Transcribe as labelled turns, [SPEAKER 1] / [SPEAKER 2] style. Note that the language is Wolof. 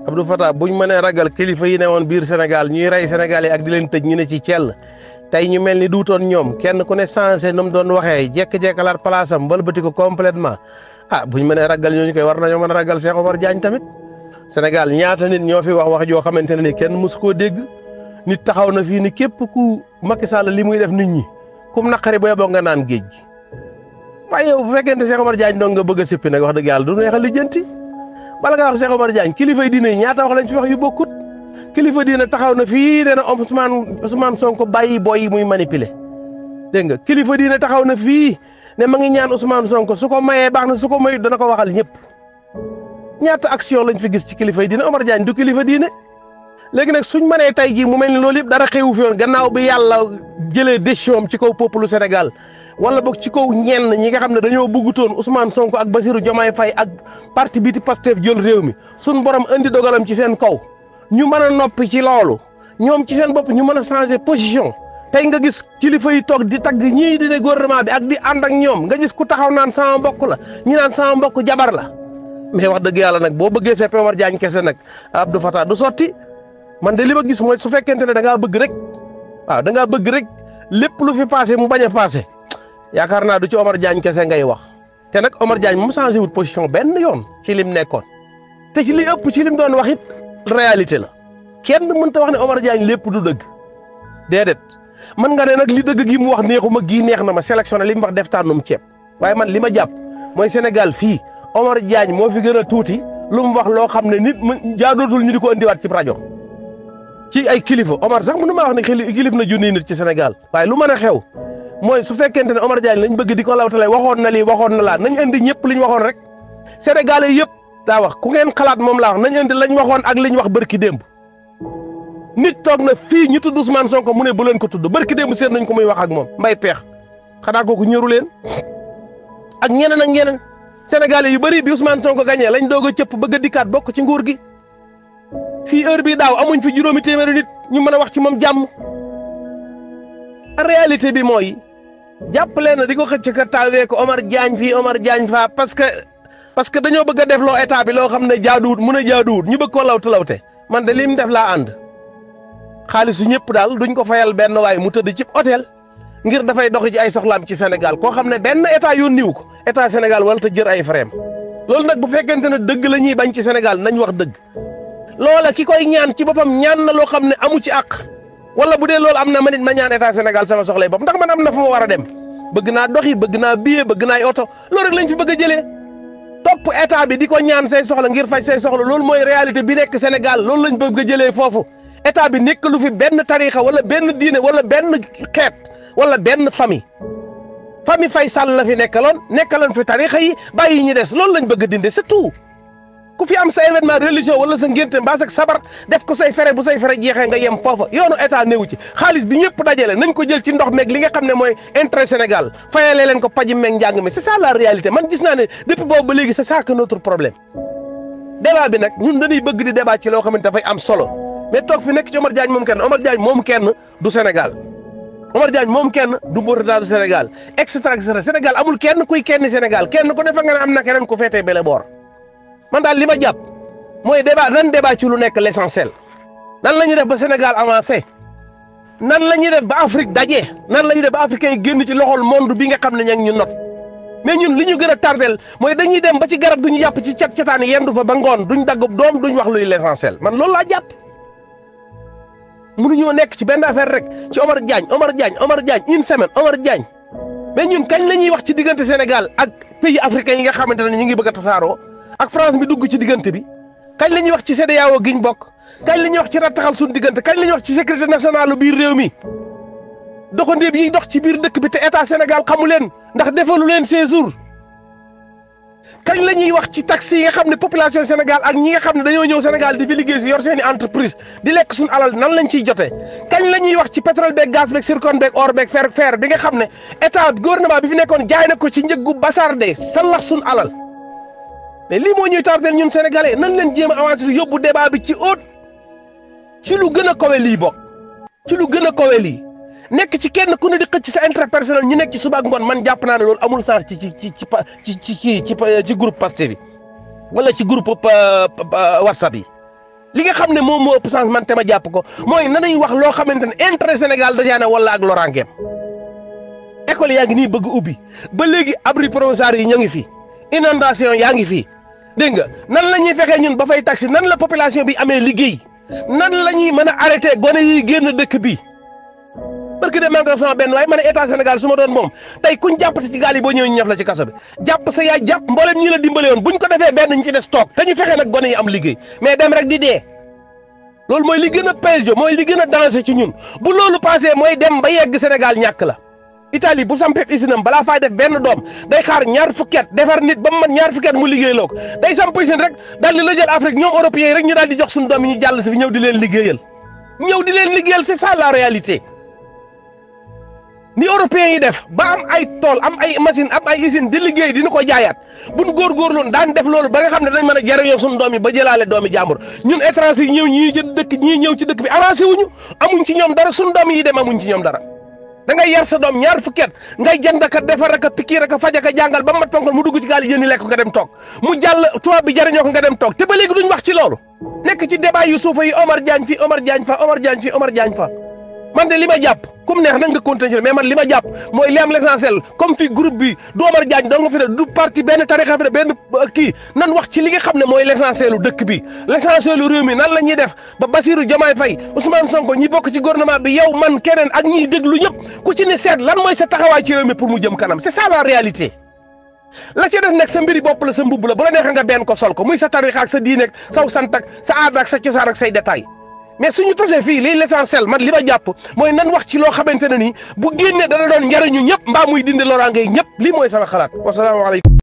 [SPEAKER 1] Abdou Fatah buñ mënee ragal kilifa yi ne woon biir Sénégal ñuy rey Sénégal yi ak di leen tëj ñu ne ci cell tey ñu mel ni duutoon ñoom kenn ku ne changé nu mu doon waxee jekk-jekkalaat place am wëlbati ko complètement buñ mënee ragal ñooñu koy war nañoo mën a ragal Cheikh Omar Diagne tamit. Sénégal ñaata nit ñoo fi wax joo xamante ne ni kenn mësu koo dégg nit taxaw na fii ni képp ku Macky Sall li muy def nit ñi kum naqari booy boo nga naan géej gi waaye yow bu fekkente Cheikh Omar Diagne dong nga bëgg a sippi nag wax dëgg yàlla du neex a lijjanti bala nga wax Cheikh Omar Diagne kilifa yi diine ñaata wax lañ fi wax yu bokkut kilifa diine taxaw na fii nee na Ousmane Sonko bàyyi boy yi muy manipuler dégg nga kilifa diine taxaw na fii ne ma ngi ñaan Ousmane Sonko su ko mayee baax na su ko mayut dana ko waxal ñëpp ñaata action lañ fi gis ci kilifa yi diine Omar Diagne du kilifa diine léegi nag suñ mënee tey jii mu mel ni loolu yëpp dara xewu fi woon gannaaw bi yàlla jëlee décision ci kaw peuple Sénégal wala boog ci kaw ñenn ñi nga xam ne dañoo bëggutoon Ousmane Sonko ak Bassirou Diomaye Faye ak parti bii di Pastef jël réew mi suñ borom andi dogalam ci seen kaw ñu mën a noppi ci loolu ñoom ci seen bopp ñu mën a changer position tey nga gis kilifa yi toog di tagg ñii di ne gouvernement bi ak di ànd ak ñoom nga gis ku taxaw naan sama mbokk la ñi naan sama mbokk jabar la mais wax dëgg yàlla nag boo bëggee Cheikh Omar Diagne kese nag Abdou Fatah du sotti man de li ma gis mooy su fekkente ne da ngaa bëgg rek da ngaa bëgg rek lépp lu fi passé mu bañ a passé yaakaar naa du ci Omar Diagne kese ngay wax te nag Omar Diagne moom changé wut position benn yoon ci lim nekkoon te ci li ëpp ci lim doon wax it réalité la kenn mënta wax ne Omar Diagne lépp du dëgg déedéet mën nga ne nag li dëgg gi mu wax neexuma gii neex na ma sélectionné li mu wax def tànnum ceeb waaye man li ma jàpp mooy Sénégal fii Omar Diagne moo fi gën a tuuti lu mu wax loo xam ne nit jaadootul ñu di ko indiwaat ci rajo ci ay kilifa Omar sax mënu maa wax ne kilif na junniy nit ci Sénégal waaye lu mën a xew mooy su fekkente ne Omar Diagne lañ bëgg di ko lawtale waxoon na lii waxoon na laa nañ indi ñëpp liñ waxoon rek Sénégalais yëpp daa wax ku ngeen xalaat moom laa wax nañ indi lañ waxoon ak liñ wax bërki démb nit toog na fii ñu tudd Ousmane Sonko mu ne bu leen ko tudd bërki démb seet nañ ko muy wax ak moom mbay peex xanaa kooku ñëru leen ak ñeneen ak ñeneen Sénégalais yu bëri bi Ousmane Sonko gagné lañ doog a cëpp bëgg a dikkaat bokk ci nguur gi fii heure bii daaw amuñ fi juróomi téeméeri nit ñu mën a wax ci moom jàmm réalité bi mooy jàppale na di ko xëcc ka taawee ko Omar Diagne fii Omar Diagne faa parce que dañoo bëgg a def loo état bi loo xam ne jaaduwut mun a jaaduwut ñu bëgg koo lawte man de lim def laa ànd xaalisu ñëpp daal duñ ko fayal benn waay mu tëdd ci hôtel ngir dafay doxi ci ay soxlaam ci Sénégal koo xam ne benn état yónniwu ko état Sénégal wala te jër ay freem loolu nag bu fekkente ne dëgg la ñuy bañ ci Sénégal nañ wax dëgg loola ki koy ñaan ci boppam ñaan na loo xam ne amu ci àq wala bu dee loolu am na ma nit ma ñaan état Sénégal sama soxlay bopp ndax man am na fu ma war a dem bëgg naa doxi bëgg naa billet bëgg naa oto loolu rek lañ fi bëgg a jëlee topp état bi di ko ñaan say soxla ngir faj say soxla loolu mooy réalité bi nekk Sénégal loolu lañ bëgg a jëlee foofu état bi nekk lu fi benn tariixa wala benn diine wala benn xeet wala benn famille Faye Sall la fi nekkaloon fi tariixa yi bàyyi ñi des loolu lañ bëgg a dindi c'est tout ku fi am sa événement religieux wala sa ngénte mbaa sa sabar def ko say fere bu say fere jeexee nga yem foofa yoonu état néewu ci xaalis bi ñëpp dajale nañ ko jël ci ndox meeg li nga xam ne mooy intérêt Sénégal fayalee leen ko paji meeg njàng mi c'est ça la réalité man gis naa ne depuis boobu ba léegi c'est ça que notre problème débat bi nag ñun dañuy bëgg di débat ci loo xamante dafay am solo mais toog fi nekk ci Omar Diagne moom kenn du Sénégal Omar Diagne moom kenn du Mauritanie du Sénégal et cetera Sénégal amul kenn kuy kenn Sénégal kenn ku ne fa nga ne am na keneen ku féetee bele boor man daal li ma jàpp mooy débat ci lu nekk l'essentiel nan la ñuy def ba Sénégal avancé nan la ñuy def ba Afrique daje nan la ñuy def ba africain yi génn ci loxol monde bi nga xam ne ña ngi ñu not mais ñun li ñu gën a tardel mooy dañuy dem ba ci garab duñu yàpp ci cat-cataan yendu fa ba ngoon duñ dagg doom duñ wax luy l'essentiel man loolu laa jàpp mënuñoo nekk ci benn affaire rek ci Omar Diagne une semaine Omar Diagne mais ñun kañ la ñuy wax ci diggante Sénégal ak pays africains yi nga xamante ne ñu ngi bëgg a tasaaroo ak France bi dugg ci diggante bi kañ la ñuy wax ci CEDEAO giñ bokk kañ la ñuy wax ci rattaxal suñu diggante kañ la ñuy wax ci sécurité nationale biir réew mi doxandéem yi dox ci biir dëkk bi te état Sénégal xamu leen ndax defalu leen séjour kañ la ñuy wax ci taxes yi nga xam ne population Sénégal ak ñi nga xam ne dañoo ñëw Sénégal di fi liggéey si yor seeni entreprise di lekk suñu alal nan lañ ciy jotee kañ la ñuy wax ci pétrole beeg gaz beeg zircon beeg or beeg fer bi nga xam ne état gouvernement bi fi nekkoon jaay na ko ci njëggu basarde sallax suñu alal mais lii moo ñuy tardel ñun sénégalais nan leen jéem a avancer yóbbu débat bi ci haut ci lu gën a kawe lii bokk ci lu gën a kawe lii nekk ci kenn ku ne di xëcc sa intérêt personnel ñu nekk ci suba ak ngoon man jàpp naa ne loolu amul sens ci groupe Pastef bi wala ci groupe WhatsApp yi li nga xam ne moom moo ëpp chance man te ma jàpp ko mooy nañuy wax loo xamante ne intérêt Sénégal dajaa ne wala ak loraangeem. école yaa ngi nii bëgg ubbi ba léegi abri provisoire yi ña ngi fi inondation yaa ngi fi dégg nga nan la ñuy fexee ñun ba fay taxi nan la population bi amee liggéey nan la ñuy mën a arrêté gone yi génn dëkk bi parce que de manque sama benn waaye ma ne état Sénégal su ma doon moom tey kuñ jàppati ci gaal yi boo ñëwee ñu ñaf la ci kaso bi jàpp sa yaay jàpp mboolem ñi la dimbale woon buñ ko defee benn ñu ci des toog te ñu fexe nag gone yi am liggéey mais dem rek di dee loolu mooy li gën a pèse mooy li gën a danger ci ñun bu loolu passé mooy dem ba yegg Sénégal ñàkk la. Italie bu sampee usine am balaa fay def benn doom day xaar ñaar fukki at defar nit ba mu mat ñaar fukki at mu liggéey loo ko day samp usine rek daal di la jël Afrique ñoom européens yi rek ñu daal di jox suñu doom yi ñu jàll si fi ñëw di leen liggéeyal c'est ça la réalité ni européens yi def ba am ay tool am ay machine am ay usine di liggéey dina ko jaayaat buñ góorgóorloon daan def loolu ba nga xam ne dañ mën a jariñoo suñu doom yi ba jëlaale doomi jàmbur ñun étranger yi ñii ñëw ci dëkk bi avancé wuñu amuñ ci ñoom dara suñu doom yi dem amuñ ci ñoom dara da ngay yar sa doom ñaar fukki at ngay jënd ka defar ka pikiir ka faj ka jàngal ba mat ponkal mu dugg ci gaal yi jëndi lekk nga dem toog mu jàll tubaab bi jariñoo ko nga dem toog te ba léegi duñ wax ci loolu nekk ci débat yu suufa yi Omar Diagne fii Omar Diagne fa Omar Diagne fii Omar Diagne fa man de li ma jàpp comme neex nag nga continuer mais man li ma jàpp mooy li am l'essentiel comme fii groupe bi du Omar Diagne doo nga fi de du parti benn tarixa fi de benn kii nan wax ci li nga xam ne mooy l'essentiel u dëkk bi l'essentiel u réew mi nan la ñuy def ba Bassirou Diomaye Faye Ousmane Sonko ñi bokk ci gouvernement bi yow man keneen ak ñiy déglu ñëpp ku ci ne seet lan mooy sa taxawaay ci réew mi pour mu jëm kanam c'est ça la réalité la ca def nag sa mbiri bopp la sa mbubb la bu la neexee nga benn ko sol ko muy sa tarixa ak sa diine ak saw sant ak sa aada ak sa cosaan ak say détails mais suñu tasee fii lii l'essentiel man li ma jàpp mooy nan wax ci loo xamante ne nii bu génnee dana doon njariñu ñëpp mbaa muy dindi loraange ñëpp lii mooy sama xalaat wasalaamaaleykum